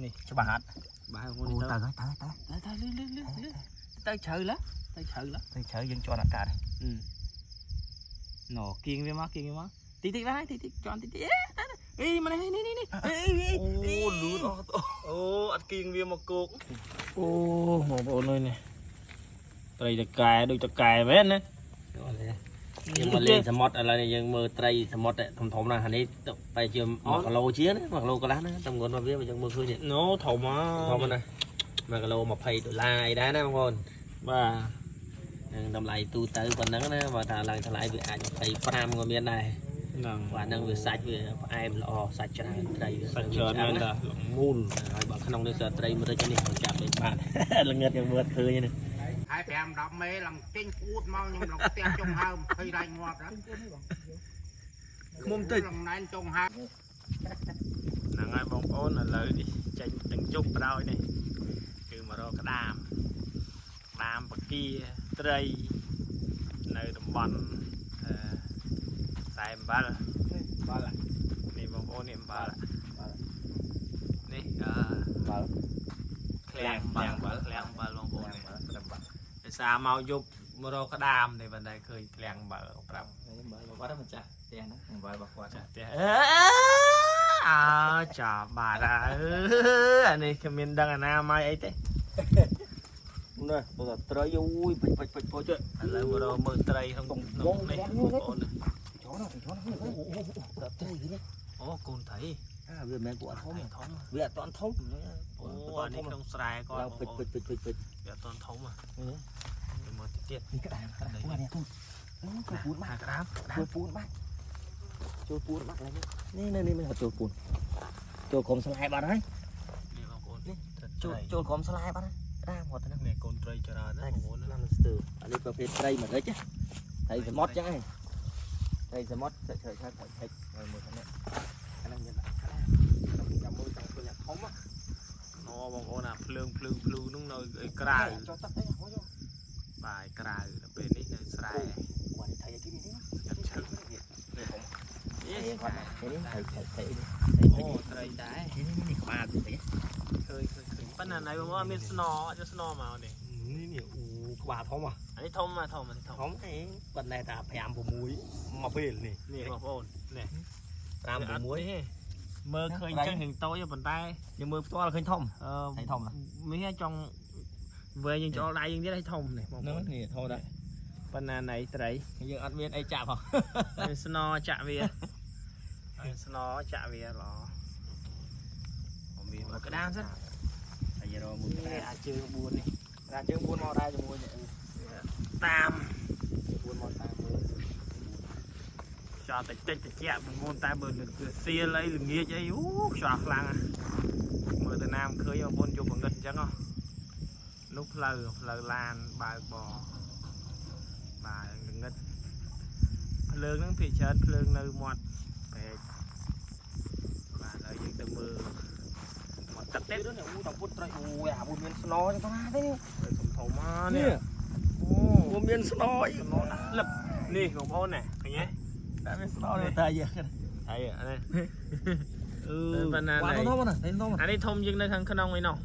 នេះច្បាស់អត់ បាទ អូ បង ទៅ ទៅ ហើយទៅទៅ ទៅលឺលឺលឺលឺទៅជ្រៅឡាទៅជ្រៅឡា ទៅជ្រៅយើងជន់អត់កើត ណូគៀងវាមកគៀងវាមកតិចតិចបានហើយតិចតិចជន់តិចតិចអេមកនេះនេះនេះអេ អូលូនអត់ អូអត់គៀងវាមកគោកអូបងប្អូនអើយនេះត្រីតកែដូចតកែមែនណា យើងមកលេងសមុទ្រឥឡូវនេះយើងមើលត្រីសមុទ្រធំធំណាស់អានេះទៅជា1គីឡូជាងណា1គីឡូកន្លះណាតម្ងន់មកវាយើងមើលឃើញនេះ ណូធំ ធំណាស់1គីឡូ20ដុល្លារអីដែរណាបងប្អូន បាទ នឹងតម្លៃទូទៅប៉ុណ្ណឹងណាបើថាឡើងថ្លៃវាអាច25ក៏មានដែរ ហ្នឹង បាទហ្នឹងវាសាច់វាផ្អែមល្អសាច់ច្រើនត្រីវា សាច់ច្រើនមែនតាមូល ហើយបើក្នុងនេះសើត្រីម្រេចនេះចាប់លេងបាទល្ងិតយើងមើលឃើញនេះ ហើយ5 10មេឡើងចេញអួតមកខ្ញុំឡើងផ្ទះចុងហើម20រៃងាប់ហ្នឹង ខ្មុំតិច ឡើងណែនចុងហើម ហ្នឹងហើយបងប្អូនឥឡូវនេះចេញទាំងយប់បដ ாய் នេះគឺមករកក្តាមក្តាមបកាត្រីនៅតំបន់អឺខ្សែអំបិល បាល់ នេះបងប្អូននេះអំបិលនេះអឺ បាល់ ឃ្លាំងអំបិលឃ្លាំងអំបិលបងប្អូននេះដោយសារមកយប់មករកក្តាមទេប៉ុន្តែឃើញឃ្លាំងអំបិលប្រាប់ បាល់បាល់ម្ចាស់ផ្ទះហ្នឹងបាល់របស់គាត់ ចាស់ផ្ទះអឺអើចាបាទអើអានេះគ្មានដឹងអនាម័យអីទេ នេះបើត្រីអូយពេចពេចពេចពេច ឥឡូវមករកមើលត្រីក្នុងក្នុងនេះបងប្អូន ចូលណាចូលណា ត្រីនេះ អូកូនត្រី អាវាមិនមែនពួកអត់ធំ ធំ វាអត់តាន់ធំ អូអានេះក្នុងស្រែគាត់ ឡើង បងប្អូន ពេចពេចពេចពេចពេច វាអត់ទាន់ធំហ៎មើលតិចទៀត នេះក្តាមក្តាមពួកនេះទូចូលពូនបា អាក្តាម ចូលពូនបាត់ ចូលពួនបាត់ឡើយនេះនេះនេះមិនហត់ចូលពួនចូលក្រុមស្លែបាត់ហើយ នេះបងប្អូននេះ ចូលចូលក្រុមស្លែបាត់ហើយតាមហត់ទៅហ្នឹង នេះកូនត្រីច្រើនណាស់បងប្អូន ណាំស្ទើអានេះប្រភេទត្រីម្រេចត្រីសមុទ្រចឹងឯងត្រីសមុទ្រឆើឆើឆើឆិចហើយមើលខាងនេះអាហ្នឹងមានដាក់ក្តាមចាំមើលចង់ឃើញអាធំ ណបងប្អូនអាភ្លើងភ្លឺភ្លឺនោះនៅឯក្រៅ ចូលទឹកអីហូច បាទឯក្រៅដល់ពេលនេះនៅស្រែ អូនេះត្រីអីគេនេះ ស្កាត់ឈឹក នេះធំនេះគាត់នេះត្រីត្រីត្រី អូត្រីដែរ នេះនេះក្បាលត្រី ឃើញឃើញឃើញប៉ុន្តែណៃបងប្អូនមានស្នអត់យកស្នមកនេះ នេះនេះអូក្បាលធំ អានេះធំធំអានេះធំ ធំឯងប៉ុន្តែតា5 6មកពេលនេះ នេះបងប្អូននេះ 5 6 មើលឃើញចឹងរៀងតូចប៉ុន្តែ យើងមើលផ្ទាល់ឃើញធំ អឺ ត្រីធំណា មានចង់វែងយើងចូលដៃយើងទៀតឲ្យធំនេះបងប្អូន នេះធំដែរ ប៉ុន្តែណៃត្រី យើងអត់មានអីចាប់ហ៎ មានស្នចាក់វាមានស្នចាក់វាល្អមានមកក្តាមសិន ហើយរកមួយក្តា នេះអាចជើង4នេះ រាជើង4មកដែរជាមួយនេះ តាម 4មកតាមមើល ខ្យល់តិចតិចតិចបងប្អូនតែបើសៀលអីល្ងាចអីអូខ្យល់ខ្លាំងមើលទៅណាមិនឃើញបងប្អូនយប់ងឹតអញ្ចឹងហ៎នោះផ្លូវផ្លូវឡានបើកបបាទងឹតភ្លើងហ្នឹងភាគច្រើនភ្លើងនៅមាត់ព្រែកបាទហើយយើងទៅមើលមាត់ទឹកទៀត នេះអូតាពុតត្រីអូយអាមួយមានស្នអចឹងទៅណាទេនេះ ធំធំៗនេះអូ មួយមានស្នអី ស្នោដាក់លឹបនេះបងប្អូនណាឃើញទេ តែមានស្ននេះតែយើង ហើយនេះអឺប៉ុណ្ណា វ៉ា នេះ ធំណាស់ធំ អានេះធំជាងនៅខាងក្នុងឯណោះ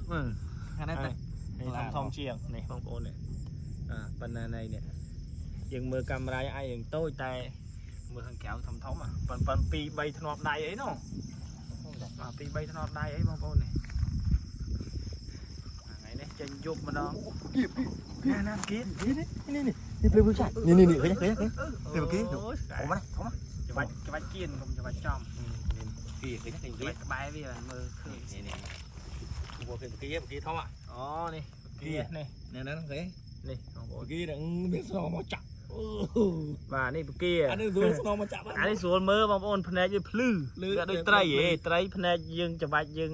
ខាងនេះតែ នេះធំធំជាងនេះបងប្អូននេះអាប៉ុណ្ណានេះនេះយើងមើលកាមេរ៉ាឯងយើងតូចតែមើលខាងក្រៅធំធំអាប៉ុនប៉ុន2 3ធ្នាប់ដៃអីណោះបាទ2 3ធ្នាប់ដៃអីបងប្អូននេះថ្ងៃនេះចេញយប់ម្ដងណាណាគៀន នេះនេះនេះភ្លើងភ្លើងចាច់នេះនេះនេះឃើញឃើញឃើញ នេះគេ អូយ ធំណាស់ធំណាស់ ច្បាច់ច្បាច់គៀនកុំច្បាច់ចំ គេឃើញឃើញ ច្បាច់ក្បែរវាមើលឃើញ នេះនេះពួកគេគេគេធំอ่ะ អូនេះគៀននេះ នេះហ្នឹងគេ នេះបងប្អូន គេនឹងមានស្នមកចាក់អូ បាទនេះពគា អានេះស្រួលស្នមកចាក់ អានេះស្រួលមើលបងប្អូនភ្នែកវាភ្លឺវាដូចត្រីហេត្រីភ្នែកយើងច្បាច់យើង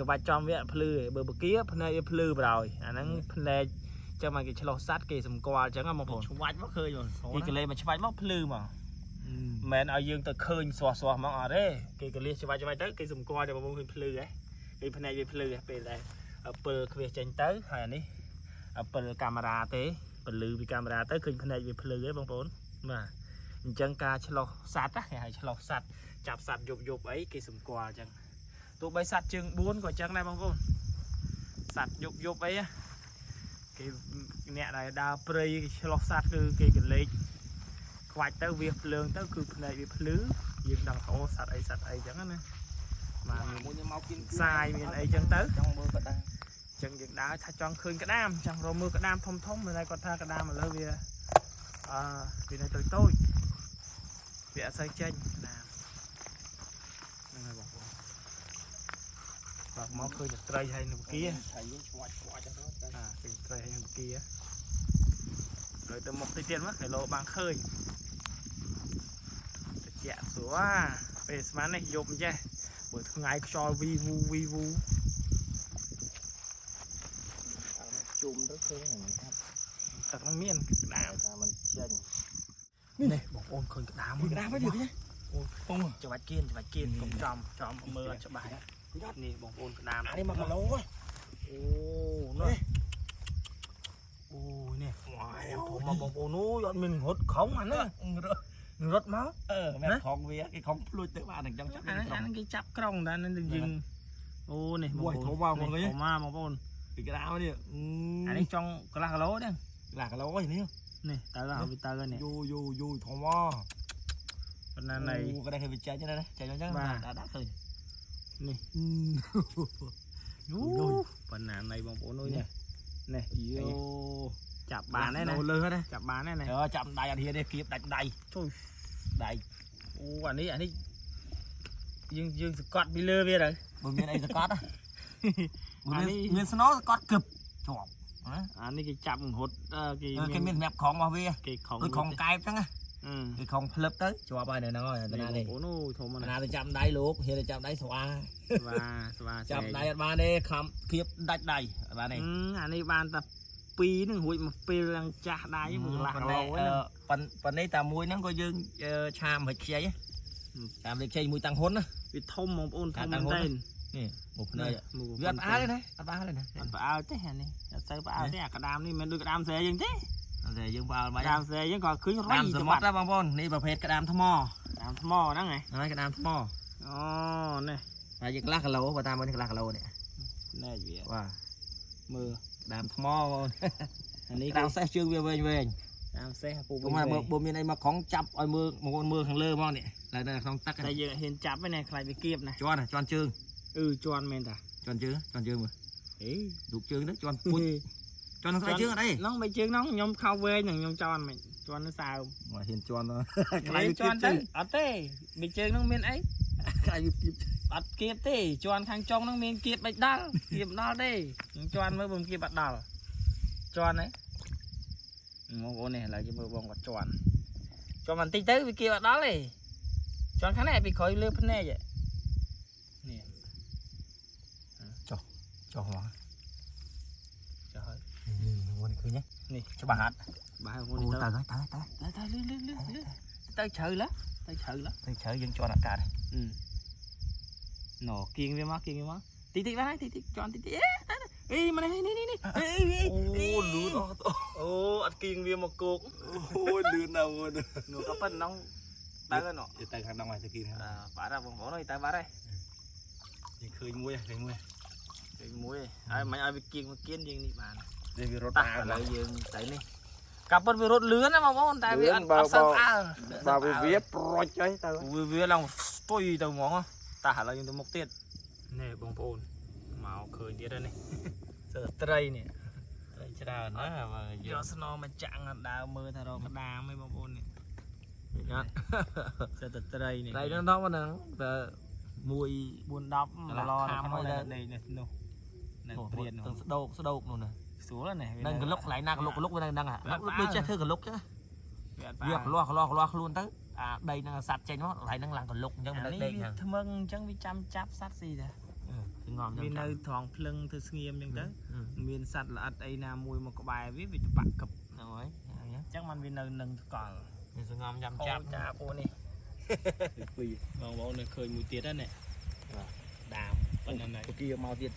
ច្បាច់ចំវាភ្លឺហេបើពគាភ្នែកវាភ្លឺប្រយអាហ្នឹងភ្នែកចឹងមកគេឆ្លោះសัตว์គេសម្គាល់ចឹងបងប្អូន ឆ្វាច់មកឃើញបង គេកលេមកឆ្វាច់មកភ្លឺមកមិនឲ្យយើងទៅឃើញស្វះស្វះមកអត់ទេគេកលៀសច្បាច់ច្បាច់ទៅគេសម្គាល់តែបងប្អូនឃើញភ្លឺហ៎គេភ្នែកវាភ្លឺហ៎ពេលដែលពិលខ្វះចេញទៅហើយអានេះពិលកាមេរ៉ាទេពលឺពីកាមេរ៉ាទៅឃើញភ្នែកវាភ្លឺហ៎បងប្អូនបាទអញ្ចឹងការឆ្លោះសัตว์គេហៅឆ្លោះសัตว์ចាប់សัตว์យប់យប់អីគេសម្គាល់អញ្ចឹង ទោះបីសត្វជើង4ក៏ចឹងដែរបងប្អូនសត្វយប់យប់អីណាគេអ្នកដែលដើរព្រៃគេឆ្លោះសត្វគឺគេកលេចខ្វាច់ទៅវាភ្លើងទៅគឺភ្នែកវាភ្លឺយើងដឹងថាអូសត្វអីសត្វអីចឹងណាបាទមាន មួយខ្ញុំមកគៀន សាយមានអីចឹងទៅ ចង់មើលក៏ដែរ ចឹងយើងដើរថាចង់ឃើញក្តាមចង់រកមើលក្តាមធំធំមិនតែគាត់ថាក្តាមឥឡូវវាអឺវានៅតូចតូចវាអត់សូវចេញក្តាមហ្នឹងហើយបងប្អូនបើកមកឃើញតែត្រីហើយនឹងគៀ ត្រីយើងឆ្វាច់ឆ្វាច់ហ្នឹងទៅ អាឃើញត្រីហើយនឹងគៀលើទៅមុខតិចទៀតមកគីឡូបានឃើញតិចស្រួលពេលស្មាននេះយប់អញ្ចេះបើថ្ងៃខ្យល់វីវូវីវូ ជុំទៅឃើញហ្នឹងកាប់ ទឹកហ្នឹងមានក្តាម ថាมันចេញ នេះបងប្អូនឃើញក្តាម ក្តាមហ្នឹងទៀត អូនច្បាច់គៀនច្បាច់គៀនកុំចំចំមើលអត់ច្បាស់នេះបងប្អូនក្តាម អានេះ1គីឡូហ៎ អូនោះអូនេះធំមកបងប្អូនអូយអត់មានរត់ខំអានេះរត់មក អឺមែនខំវាគេខំភ្លួចទៅបានអញ្ចឹងចាប់ អានេះអានេះគេចាប់ក្រុងតែនេះយើងអូនេះបងប្អូន ធំមកបង ធំមកបងប្អូន ពីក្តាមនេះ អានេះចង់កន្លះគីឡូទេ កន្លះគីឡូនេះ នេះទៅហើយវាទៅហើយនេះ យូយូយូធំមក ប៉ុណ្ណានៃ អូក៏ได้ឃើញវាចេញណាចេញអញ្ចឹងដាក់ឃើញ នេះអូប៉ុណ្ណានៃបងប្អូនអើយនេះនេះ យោ ចាប់បានហើយណា លើណា ចាប់បានហើយណា អឺចាប់ដៃអត់ហ៊ានទេគៀបដាច់ដៃ ជួយ ដៃ អូអានេះអានេះយើងយើងសកត់ពីលើវាទៅ បើមានអីសកត់មានមានស្នោសកត់គឹបជាប់ណា អានេះគេចាប់រត់គេ គេមានសម្រាប់ក្រងរបស់វា គេខំ ដូចក្រងកែបចឹងណា អឺ គេក្រងផ្លឹបទៅជាប់ហើយនៅហ្នឹងហើយតាណានេះ អូនអូធំណាស់ ណាទៅចាប់ដៃលោកហ៊ានទៅចាប់ដៃស្វា ស្វាស្វា ចាប់ដៃអត់បានទេខំគៀបដាច់ដៃអត់បានទេ អានេះបានតែពីរហ្នឹងរួចមកពេលឡើងចាស់ដៃមួយកន្លះគីឡូហ្នឹង ប៉ុនប៉ុននេះតែមួយហ្នឹងក៏យើងឆាមហិចខ្ចីតាមលេខខ្ចីមួយតាំងហ៊ុនណា វាធំបងប្អូនធំមែនទេ នេះមកភ្នែកវាអត់ផ្អើលទេណាអត់ផ្អើលទេណា អត់ផ្អើលទេអានេះអត់សូវផ្អើលទេអាក្តាមនេះមិនដូចក្តាមស្រែយើងទេ តែយើងផ្អើលបា ក្តាមស្រែយើងក៏ឃើញរៃ ក្តាមសមុទ្រណាបងប្អូននេះប្រភេទក្តាមថ្ម ក្តាមថ្មហ្នឹងហ៎ ហ្នឹងក្តាមថ្ម អូនេះ ហើយយើងកន្លះគីឡូបើតាមនេះកន្លះគីឡូនេះ ណែវា បាទ មើល ក្តាមថ្មបងប្អូន អានេះ ក្តាមសេះជើងវាវែងវែង តាមសេះពូ ព្រោះមកបើមានអីមកក្រងចាប់ឲ្យមើលបងប្អូនមើលខាងលើហ្មងនេះឡើយនៅក្នុងទឹក តែយើងហ៊ានចាប់ឯណាខ្លាចវាគៀបណា ជន់ជន់ជើង អឺជន់មែនតា ជន់ជើងជន់ជើងមើល អេ រូបជើងទៅជន់ពុជជន់ក្នុងស្បែកជើងអត់អី ហ្នឹងបីជើងហ្នឹងខ្ញុំខោវែងហ្នឹងខ្ញុំជន់មិនជន់នៅសើម មកហ៊ានជន់ ខ្លាចជន់ទៅអត់ទេបីជើងហ្នឹងមានអី ខ្លាចវាគៀប អត់គៀបទេជន់ខាងចុងហ្នឹងមានគៀបបិចដល់គៀបដល់ទេខ្ញុំជន់មើលបើមិនគៀបអត់ដល់ជន់ហ៎បងប្អូននេះឥឡូវយើងមើលបងគាត់ជន់ជន់បន្តិចទៅវាគៀបអត់ដល់ទេជន់ខាងនេះពីក្រោយលើភ្នែកនេះ ចុះមក ចុះហើយ នេះបងឃើញទេ នេះ ច្បាស់អត់ បាយបង អូ នេះ ទៅ ទៅ ហើយទៅទៅ ទៅទៅលឺលឺលឺទៅជ្រៅឡាទៅជ្រៅឡា ទៅជ្រៅយើងជន់អាកាស ណូគៀងវាមកគៀងវាមកតិចតិចបានហើយតិចតិចជន់តិចតិចអេមកនេះនេះនេះអេ អូលឿនអត់ អូអត់គៀងវាមកគោក អូលឿនណាស់អូន នោះក៏ប៉ុណ្ណឹងទៅណូ ទៅខាងក្នុងហើយទៅគៀង អឺបាត់ហើយបងប្អូនអើយទៅបាត់ហើយ យើងឃើញមួយឃើញមួយ ឃើញមួយហើយមិនឲ្យវាគៀងមកគៀនយើងនេះបាន នេះវារត់ តាឥឡូវយើងទៅនេះកាពិតវារត់លឿនណាបងប្អូនតែវាអត់អត់សូវផ្អើល បើវាវាប្រុចហើយទៅ វាវាឡើងស្ទុយទៅហ្មងតាឥឡូវយើងទៅមុខទៀតនេះបងប្អូនមកឃើញទៀតហើយនេះសើត្រីនេះ ត្រីច្រើនណាបើ យកស្នមកចាក់ដើមមើលថារកក្តាមឯងបងប្អូននេះ អត់ សើត្រីនេះ ត្រីហ្នឹងដល់ហ្នឹងតែមួយ 4 10ឡនៅក្នុងនេះនេះនោះនៅព្រាន ទាំងស្ដោកស្ដោកនោះណា ស្រួលណាស់ នឹងកលុកកន្លែងណាកលុកកលុកវានៅហ្នឹងដូចចេះធ្វើកលុកចឹង វា វាក្លាស់ក្លាស់ក្លាស់ខ្លួនទៅអាដីហ្នឹងសัตว์ចេញមកកន្លែងហ្នឹងឡើងកលុកអញ្ចឹងមិន អានេះ នៅដេកហ្នឹង វាថ្មឹងអញ្ចឹងវាចាំចាប់សត្វស៊ីតា គឺងំ វានៅត្រង់ភ្លឹងធ្វើស្ងៀមអញ្ចឹងទៅមានសត្វល្អិតអីណាមួយមកក្បែរវាវាច្បាក់កឹប ហ្នឹងហើយ អញ្ចឹងมันវានៅនឹងតកល់ វាសងំចាំ ចាប់ ចាប់ ចាពួកនេះ ពីរ បងប្អូននៅឃើញមួយទៀតហ្នឹងដាមប៉ុណ្ណឹងហើយ គីមកទៀត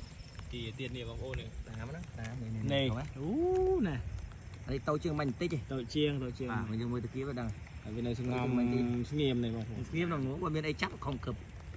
គីទៀតនេះបងប្អូននេះ តាមហ្នឹងតាមនេះ នេះអូណា នេះតូចជាងមិញបន្តិចទេ តូចជាងតូចជាង បាទយើងមើលតាគៀបដឹង ហើយវានៅស្ងំស្ងៀមនេះបងប្អូន ស្ងៀមក្នុងនោះបើមានអីចាប់ខំគឹប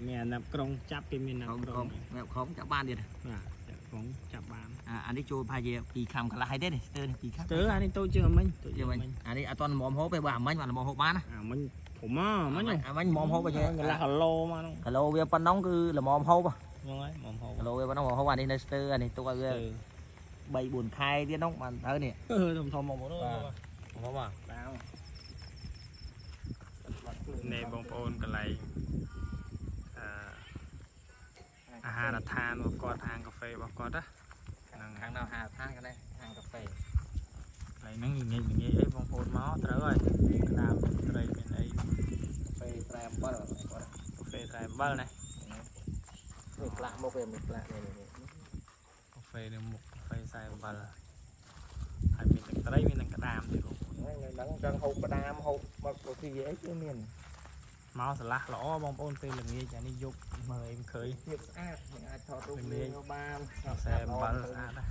មានអាណាប់ក្រុងចាប់គេមានណាប់ក្រុង ងាប់ខំចាប់បានទៀត បាទចាប់ក្រុងចាប់បាន អាអានេះចូលប្រហែលជា2ខាំកន្លះហើយទេនេះស្ទើរនេះ2ខាំ ទៅអានេះតូចជាងអាមិញតូច ជា ជាងអាមិញ មិញអានេះអត់ទាន់មុំហូបទេបើអាមិញបានមុំហូបបានណា អាមិញធំអាមិញ អាមិញមុំហូបវិញ កន្លះគីឡូមកហ្នឹង គីឡូវាប៉ុណ្ណឹងគឺល្មមហូប ហ្នឹងហើយមកហូប គីឡូវាប៉ុណ្ណឹងហូបអានេះនៅស្ទើរអានេះទុកឲ្យវា3 4ខែទៀតហ្នឹងបានត្រូវនេះ អឺធំធំមកបង បាទ ហូបបាទ នេះបងប្អូនកន្លែងអឺអាហារដ្ឋានរបស់គាត់ហាងកាហ្វេរបស់គាត់ណាហ្នឹង ខាងនៅហាឋានกันដែរហាងកាហ្វេ កន្លែងហ្នឹងល្ងាចល្ងាចអីបងប្អូនមកត្រូវហើយមានក្តាមមានត្រីមានអី កាហ្វេស្រែអំបិលគាត់ កាហ្វេស្រែអំបិលណា មានផ្លាកមុខវាមានផ្លាកនេះនេះ កាហ្វេនៅមុខកាហ្វេស្រែអំបិលហើយមានទាំងត្រីមានទាំងក្តាមទៀតបងប្អូន ហ្នឹងហ្នឹងចង់ហូបក្តាមហូបមកកាហ្វេអីគឺមាន មកស្រឡះល្អបងប្អូនពេលល្ងាចអានេះយប់មើលអីមិនឃើញ ភាពស្អាតនឹងអាចថតរូបលេងបាន ស្រែអំបិលស្អាតណាស់